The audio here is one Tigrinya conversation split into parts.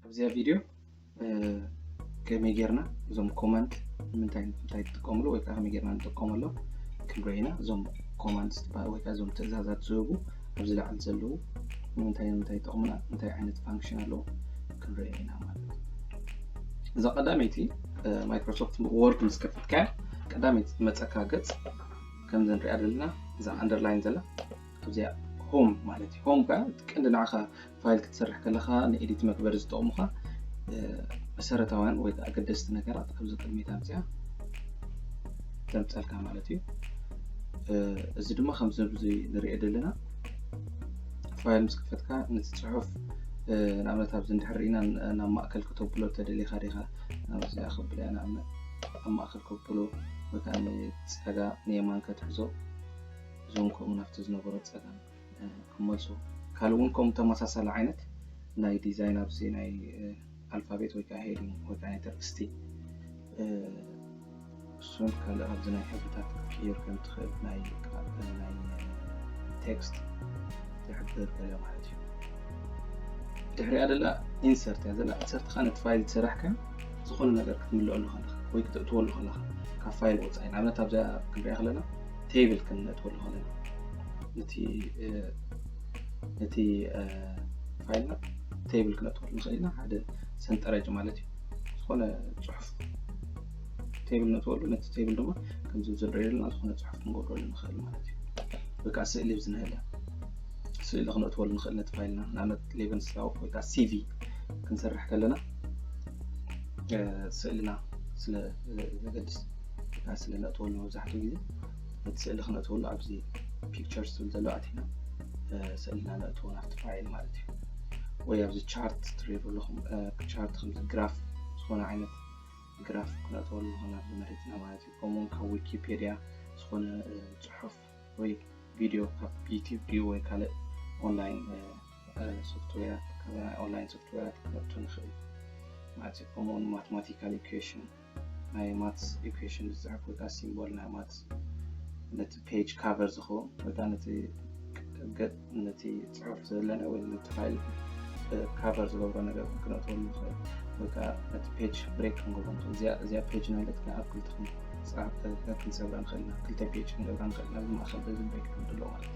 ኣብዚኣ ቪድዮ ከመይ ጌርና እዞም ኮማንድ ንምንታይ እንታይ ትጥቀምሉ ወይ ከዓ ከመይ ጌርና ንጥቀመሎም ክንርኢ ኢና። እዞም ኮማንድ ወይ ከዓ እዞም ትእዛዛት ዝህቡ ኣብዚ ላዕሊ ዘለዉ ንምንታይ ንምንታይ ይጠቕሙና፣ እንታይ ዓይነት ፋንክሽን ኣለዎ ክንርኢ ኢና ማለት እዩ። እዛ ቀዳመይቲ ማይክሮሶፍት ወርድ ምስ ከፈትካያ ቀዳመይቲ መፀካ ገፅ ከምዚ ንሪኣ ዘለና እዛ ኣንደርላይን ዘላ ኣብዚኣ ሆም ማለት እዩ። ሆም ከዓ ቀንዲ ንዓኻ ፋይል ክትሰርሕ ከለኻ ንኤዲት መግበሪ ዝጠቕሙኻ መሰረታውያን ወይ ከዓ ኣገደስቲ ነገራት ኣብዚ ቅድሚት ኣምፅኣ ተምፀልካ ማለት እዩ። እዚ ድማ ከምዚ ንሪኦ ዘለና ፋይል ምስ ከፈትካ ነቲ ፅሑፍ ንኣብነት ኣብዚ እንድሕር ርኢና ናብ ማእከል ከተብሎ ተደሊኻ ዲኻ ናብዚኣ ከብሎ እያ ንኣብነት ኣብ ማእከል ከብሎ ወይ ከዓ ንፀጋ ንየማን ከትሕዞ እዞም ከምኡ ናብቲ ዝነበሮ ፀገም ክመልሱ ካልእ እውን ከምኡ ተመሳሳሊ ዓይነት ናይ ዲዛይን ኣብዚ ናይ ኣልፋቤት ወይ ከዓ ሄዲንግ ወይ ከዓ ናይ ተርእስቲ እሱን ካልእ ኣብዚ ናይ ሕብርታት ክትቅይር ከም ትኽእል ናይ ቴክስት ዝሕብር ገለ ማለት እዩ። ድሕሪኣ ደላ ኢንሰርት እያ ዘላ። ኢንሰርት ከዓ ነቲ ፋይል ዝሰራሕካ ዝኾነ ነገር ክትምልአሉ ከለኻ ወይ ክተእትወሉ ከለኻ ካብ ፋይል ወፃኢ ንኣብነት ኣብዚኣ ክንሪኣ ከለና ቴብል ክንነጥወሉ ከለና ነቲ ነቲ ፋይልና ቴብል ክነጥወሉ ንኽእል ኢና። ሓደ ሰንጠረጅ ማለት እዩ። ዝኾነ ፅሑፍ ቴብል ነጥወሉ ነቲ ቴብል ድማ ከምዚ ዝንሪኦ ዘለና ዝኾነ ፅሑፍ ክንገብረሉ ንኽእል ማለት እዩ። ወይ ከዓ ስእሊ ዝንህለ ስእሊ ክነጥወሉ ንኽእል ነቲ ፋይልና ንኣብነት ሌቨንስላውፍ ወይ ከዓ ሲቪ ክንሰርሕ ከለና ስእልና ስለ ዘገድስ ስለ ነእትወሉ መብዛሕትኡ ግዜ ነቲ ስእሊ ክነእትወሉ ኣብዚ ፒክቸርስ ዝብል ዘሎ ኣቲና ስእልና ነእትዎ ናብቲ ፋይል ማለት እዩ። ወይ ኣብዚ ቻርት ትሪእሉ ኣለኹም ቻርት ከምዚ ግራፍ ዝኾነ ዓይነት ግራፍ ክነእትወሉ ንኽእል ኣብዚ መሬትና ማለት እዩ። ከምኡውን ካብ ዊኪፔድያ ዝኾነ ፅሑፍ ወይ ቪድዮ ካብ ዩቲዩብ ድዩ ወይ ካልእ ኦንላይን ሶፍትዌራት ካብ ናይ ኦንላይን ሶፍትዌራት ክነእቱ ንኽእል ማለት እዩ። ከምኡውን ማትማቲካል ኢኩዌሽን ናይ ማትስ ኢኩዌሽን ዝፅሕፍ ወይ ከዓ ሲምቦል ናይ ማትስ ነቲ ፔጅ ካቨር ዝኸውን ወይ ከዓ ነቲ ገጥ ነቲ ፅሑፍ ዘለና ወይ ነቲ ፋይል ካቨር ዝገብሮ ነገር ክንእትወሉ ንኽእል ወይ ከዓ ነቲ ፔጅ ብሬክ ክንገብሮ ንኽእል። እዚኣ ፔጅ ማለት ከዓ ኣብ ክልተ ክንሰብራ ንኽእል ኢና። ክልተ ፔጅ ክንገብራ ንኽእል ኢና። ኣብዚ ማእኸል በዚ ብሬክ ክንድሎ ማለት እዩ።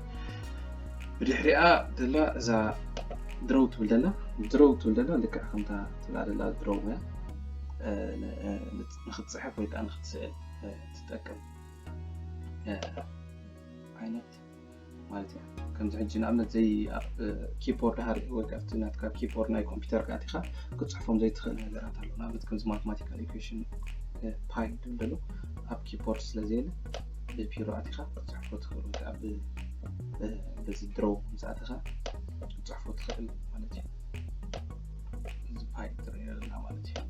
ብድሕሪኣ ደላ እዛ ድሮው ትብል ደላ ድሮው ትብል ደላ ልክዕ ከምታ ትብላ ደላ ድሮው እያ። ንክትፅሕፍ ወይ ከዓ ንክትስእል ትጠቅም ዓይነት ማለት እያ። ከምዚ ሕጂ ንኣብነት ዘይ ኪፖርድ ሃር ወይ ካብቲ ናትካ ኪፖርድ ናይ ኮምፒውተር ኣቲኻ ክትፅሕፎም ዘይትኽእል ነገራት ኣሎ። ንኣብነት ከምዚ ማትማቲካል ኢኩዌሽን ፓይ ድብል ዘሎ ኣብ ኪፖርድ ስለ ዘየለ ብፒሮ ኣቲኻ ክትፅሕፎ ትኽእል ወይ ከዓ በዚ ድሮው ምስ ኣተኻ ክትፅሕፎ ትኽእል ማለት እዩ። እዚ ፓይ ትሪኦ ኣለና ማለት እዩ።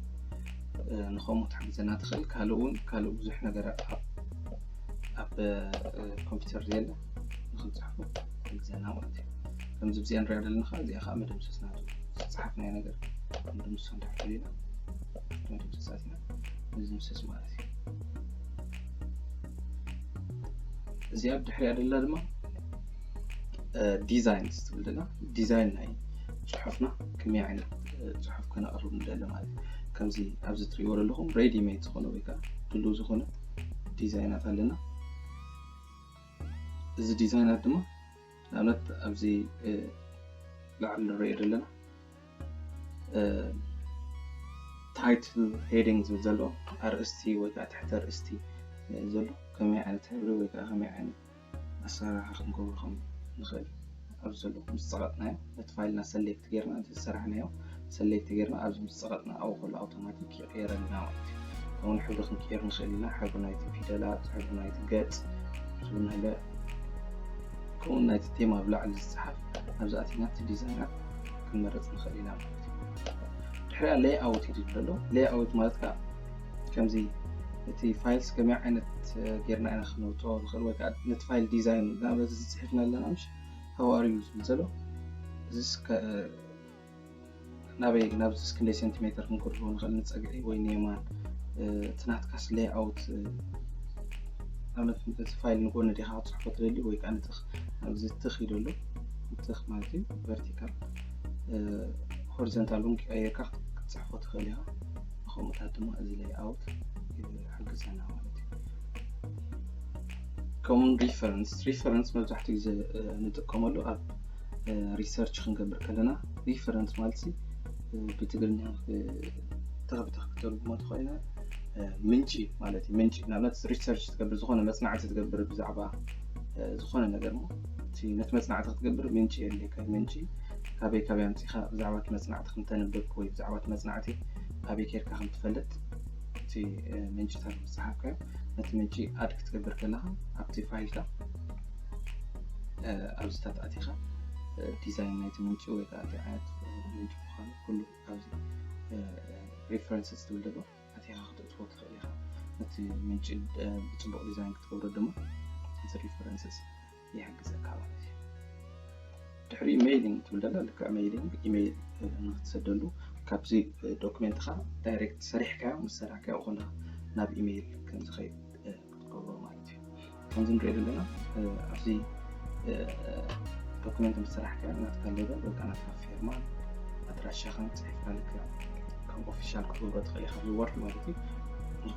ንኸምኡ ትሕግዘና ትኽእል ካልእ እውን ካልእ ብዙሕ ነገር ኣብ ኮምፒውተር ዘየለ ንክንፅሕፎ ትሕግዘና ማለት እዩ። ከምዚ ብዚኣ ንሪኣ ዘለና ከዓ እዚኣ ከዓ መደምሰስ ናቱ ዝፀሓፍናዮ ነገር መደምሰስ እንድሕር ደሊና መደምሰሳት ኢና ንዝምሰስ ማለት እዩ። እዚኣ ብድሕሪኣ ደላ ድማ ዲዛይን ትብል ደላ ዲዛይን ናይ ፅሑፍና ከመይ ዓይነት ፅሑፍ ከነቕርብ ንደሊ ማለት እዩ። ከምዚ ኣብዚ ትሪእዎ ዘለኹም ሬዲ ሜድ ዝኾነ ወይ ከዓ ድሉ ዝኾነ ዲዛይናት ኣለና። እዚ ዲዛይናት ድማ ንኣብነት ኣብዚ ላዕሊ ንሪኦ ዘለና ታይትል ሄዲንግ ዝብል ዘሎ ኣርእስቲ ወይ ከዓ ትሕቲ ኣርእስቲ ዘሎ ከመይ ዓይነት ሕብሪ ወይ ከዓ ከመይ ዓይነት ኣሰራርሓ ክንገብሮ ከም ንኽእል ኣብዚ ዘሎ ምስ ፀቐጥናዮ ነቲ ፋይልና ሰሌክት ጌርና እቲ ዝሰራሕናዮ ሰሌክት ጌርና ኣብዚ ምስ ፀቐጥና ኣብኡ ከሎ ኣውቶማቲክ ይቕየረልና ማለት እዩ። ከምኡ ሕብሪ ክንቅየር ንኽእል ኢና። ሕብሪ ናይቲ ፊደላት፣ ሕብሪ ናይቲ ገፅ ዝብልናለ ከምኡ ናይቲ ቴማ ኣብ ላዕሊ ዝፀሓፍ ኣብዚ ኣቲና እቲ ዲዛይናት ክንመርፅ ንኽእል ኢና ማለት እዩ። ድሕሪኣ ሌይ ኣውት እዩ ዝብል ዘሎ። ሌይ ኣውት ማለት ከዓ ከምዚ እቲ ፋይልስ ከመይ ዓይነት ጌርና ኢና ክነውፅኦ ንኽእል ወይ ከዓ ነቲ ፋይል ዲዛይን ናበዚ ዝፅሒፍና ኣለና ምሽ ሃዋር እዩ ዝብል ዘሎ እዚስ ናበይ ናብዚስ ክንደይ ሴንቲሜትር ክንክርሮ ንኽእል ንፀግዒ ወይ ንየማን እቲ ናትካስ ሌይ ኣውት ኣብነት እቲ ፋይል ንጎኒ ዲኻ ክትፅሕፎ ትደሊ ወይ ከዓ ንትኽ ኣብዚ ትኽ እዩ ዘሎ ትኽ ማለት እዩ ቨርቲካል ሆሪዘንታል እውን ቀይርካ ክትፅሕፎ ትኽእል ኢኻ። ከምኡታት ድማ እዚ ሌይኣውት ይሕግዘና ማለት እዩ። ከምኡውን ሪፈረንስ ሪፈረንስ መብዛሕትኡ ግዜ ንጥቀመሉ ኣብ ሪሰርች ክንገብር ከለና። ሪፈረንስ ማለት ብትግርኛ ተኸብተኽ ክትተርጉሞ ትኽእልና ምንጪ ማለት እዩ። ምንጪ ንኣብነት ሪሰርች ትገብር፣ ዝኾነ መፅናዕቲ ትገብር ብዛዕባ ዝኾነ ነገር ሞ ነቲ መፅናዕቲ ክትገብር ምንጪ የድልየካ። ምንጪ ካበይ ካበይ ኣምፂኻ ብዛዕባ እቲ መፅናዕቲ ክንተንብብ ወይ ብዛዕባ እቲ መፅናዕቲ ኣበይ ኬድካ ከም ትፈልጥ እቲ ምንጭታት ምስ ፀሓፍካዮ ነቲ ምንጪ ኣድ ክትገብር ከለኻ ኣብቲ ፋይልካ ኣብዚታት ኣቲኻ ዲዛይን ናይቲ ምንጪ ወይ ከዓ እንታይ ዓይነት ምንጪ ምዃኑ ኩሉ ኣብዚ ሪፈረንስስ ትብል ዘሎ ኣቲኻ ክትእትዎ ትኽእል ኢኻ። ነቲ ምንጪ ብፅቡቕ ዲዛይን ክትገብሮ ድማ እዚ ሪፈረንስስ ይሕግዘካ ማለት እዩ። ድሕሪ ሜይሊንግ ትብል ዘላ ልክዕ ሜይሊንግ ኢሜይል ንክትሰደሉ ካብዚ ዶክሜንትኻ ዳይሬክት ሰሪሕካዮ ምስ ሰራሕካዮ ከለኻ ናብ ኢሜይል ከም ዝኸይድ ክትገብሮ ማለት እዩ። ከምዚ ንሪኦ ዘለና ኣብዚ ዶክሜንት ምስ ሰራሕካዮ ናትካ ሌበል ወይ ከዓ ናትካ ፌርማ ኣድራሻኻን ፅሒፍካ ልክዕ ከም ኦፊሻል ክትገብሮ ትኽእል ኢኻ ኣብዚ ወርድ ማለት እዩ።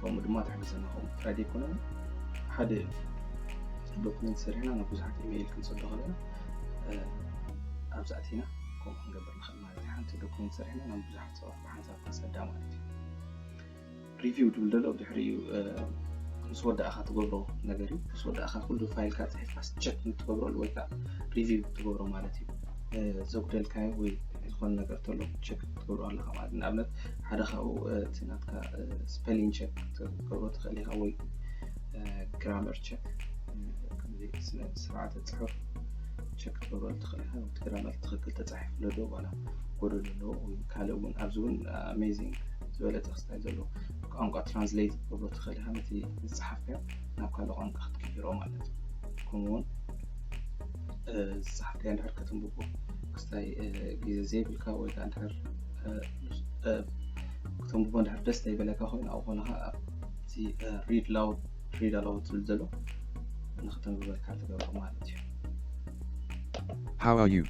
ከምኡ ድማ ትሕግዘና ከምኡ ጥራይ ዘይኮነ ሓደ ዶክሜንት ሰሪሕና ናብ ብዙሓት ኢሜይል ክንሰዶ ከለና ኣብዚ ኣቲና ከምኡ ክንገብር ንኽእል ማለት እዩ። ሓንቲ ዶክሜንት ሰሪሕና ናብ ብዙሓት ሰባት ብሓንሳብ ክንሰዳ ማለት እዩ። ሪቪው ድብል ዘሎ ድሕሪኡ ምስ ወዳእኻ ትገብሮ ነገር እዩ። ምስ ወዳእኻ ኩሉ ፋይልካ ፅሒፍካ ቸክ ንትገብረሉ ወይ ከዓ ሪቪው ትገብሮ ማለት እዩ። ዘጉደልካዮ ወይ ዝኾነ ነገር ተሎ ቸክ ትገብሮ ኣለካ ማለት ንኣብነት ሓደ ካብኡ እቲ ናትካ ስፔሊንግ ቸክ ክትገብሮ ትኽእል ኢኻ ወይ ግራመር ቸክ ስርዓተ ፅሑፍ ቸክ ክትገብረሉ ትኽእል ኢኻ። እቲ ግራመር ትኽክል ተፃሒፉ ዶ ዋላ ጎደሎ ኣለዎ ወይ ካልእ እውን ኣብዚ እውን ኣሜዚንግ ዝበለፀ ክስታይ ዘለዎ ቋንቋ ትራንስሌት ክትገብሮ ትኽእል ኢኻ። ነቲ ዝፀሓፍካዮ ናብ ካልእ ቋንቋ ክትቅይሮ ማለት እዩ። ከምኡውን ዝፀሓፍካዮ እንድሕር ከተንብቦ ክስታይ ግዜ ዘይብልካ ወይ ከዓ እንድሕር ከተንብቦ እንድሕር ደስ ዘይበለካ ኮይኑ ኣብኡ ከለካ ኣብቲ ሪድ ላውድ ሪድ ኣላውድ ዝብል ዘሎ ንክተንብበልካ ትገብሮ ማለት እዩ። How are you?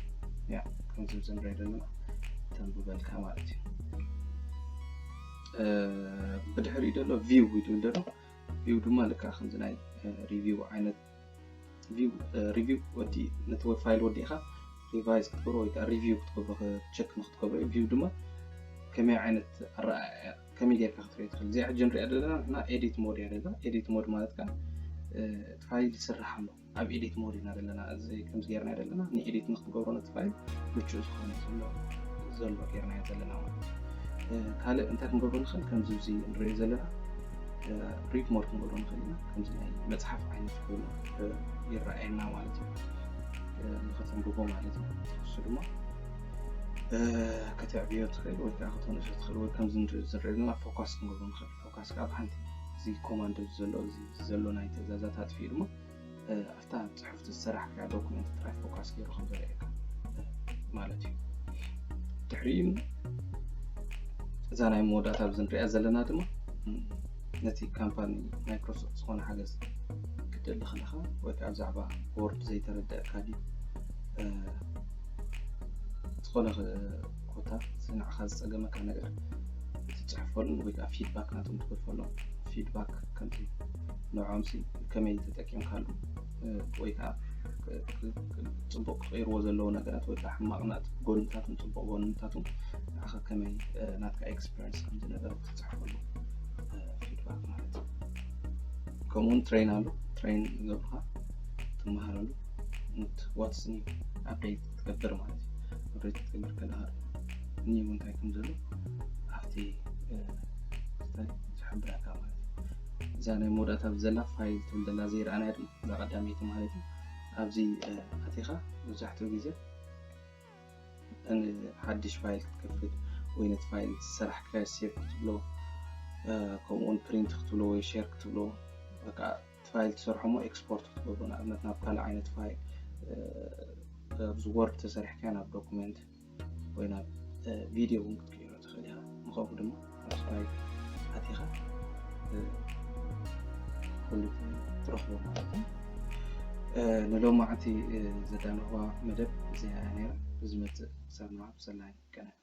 ያ ከምዚ ዝንሪኦ ዘለና ተንብበልካ ማለት እዩ። ብድሕሪኡ ዘሎ ቪው ይብል ዘሎ። ቪው ድማ ልክዕ ከምዚ ናይ ሪቪው ዓይነት ሪቪው ወዲ ነቲ ፋይል ወዲእኻ ሪቫይዝ ክትገብሮ ወይ ከዓ ሪቪው ክትገብሮ ቸክ ንክትገብሮ እዩ። ቪው ድማ ከመይ ዓይነት ኣረኣእያ ከመይ ጌርካ ክትሪኦ ትኽእል። እዚኣ ሕጂ ንሪኣ ዘለና ንሕና ኤዲት ሞድ እያ ደላ። ኤዲት ሞድ ማለት ከዓ እቲ ፋይል ይስራሕ ኣሎ ኣብ ኤዲት ሞድ ኢና ዘለና። እዚ ከምዚ ጌርና ዘለና ንኤዲት ንክትገብሮ ነቲ ፋይል ምቹእ ዝኾነ ዘሎ ጌርና ዘለና ማለት እዩ። ካልእ እንታይ ክንገብሮ ንኽእል ከምዚ እዚ ንሪኦ ዘለና ሪድ ሞድ ክንገብሮ ንኽእል ኢና። ከምዚ ናይ መፅሓፍ ዓይነት ኮይኑ ይረኣየና ማለት እዩ። ንኸተንብቦ ማለት እዩ። እሱ ድማ ከተዕብዮ ትኽእል ወይ ከዓ ከተንእሶ ትኽእል ወይ ከምዚ ዝረአ ዘለና ፎካስ ክንገብሮ ንኽእል። ፎካስ ከዓ ብሓንቲ እዚ ኮማንድ ዘሎ እዚ ዘሎ ናይ ትእዛዛት ኣጥፊኡ ድማ ኣብታ ፅሑፍቲ ዝሰራሕካያ ዶኩመንት ጥራይ ፎካስ ገይሩ ከም ዘርእየካ ማለት እዩ። ድሕሪኡ እዛ ናይ መወዳእታ ኣብዚ ንሪኣ ዘለና ድማ ነቲ ካምፓኒ ማይክሮሶፍት ዝኾነ ሓገዝ ክትደሊ ከለኻ ወይ ከዓ ብዛዕባ ወርድ ዘይተረደእካ ድዩ ዝኾነ ኮታ ንዓኻ ዝፀገመካ ነገር ትፅሕፈሉን ወይ ከዓ ፊድባክ ናቶም ትገድፈሎም ፊድባክ ከምዚ ንዕኦም ከመይ ተጠቂምካሉ ወይ ከዓ ፅቡቅ ክቀይርዎ ዘለዎ ነገራት ወይ ከዓ ሕማቅ ጎንታቱን ፅቡቅ ጎንታቱን ንዓኻ ከመይ ናትካ ኤክስፐሪንስ ከም ዝነበረ ክትፅሕፈሉ ፊድባክ ማለት እዩ። ከምኡውን ትሬን ኣሎ ትሬን ገብርካ ትመሃረሉ ዋትስ ኒው ኣፕዴት ትገብር ማለት እዩ። ኣፕዴት ክትገብር ከለካ ኒው እንታይ ከም ዘሎ ኣብቲ ዝሕብረካ ማለት እዩ። እዛ ናይ መወዳእታ ዘላ ፋይል ትብል ዘላ ዘይረኣናያ ድማ እዛ ቀዳመይቲ ማለት እዩ። ኣብዚ ኣቲኻ መብዛሕትኡ ግዜ ሓድሽ ፋይል ክትከፍት ወይ ነቲ ፋይል ዝሰራሕካዮ ሴቭ ክትብሎ ከምኡውን ፕሪንት ክትብሎ ወይ ሼር ክትብሎ በቃ እቲ ፋይል ትሰርሖ ሞ ኤክስፖርት ክትገብሮ ንኣብነት ናብ ካልእ ዓይነት ፋይል ኣብዚ ወርድ ተሰሪሕካዮ ናብ ዶኩመንት ወይ ናብ ቪድዮ እውን ክትቅይሮ ትኽእል ኢኻ። ንኸምኡ ድማ ኣብዚ ፋይል ኣቲኻ ኩሉ ትረኽቦ ማለት እዩ። ንሎማዕንቲ ዘዳለኹዋ መደብ እዚኣ እያ ነይራ። ብዝመፅእ ክሳብ ንዓ ብሰላም ይገናኝ።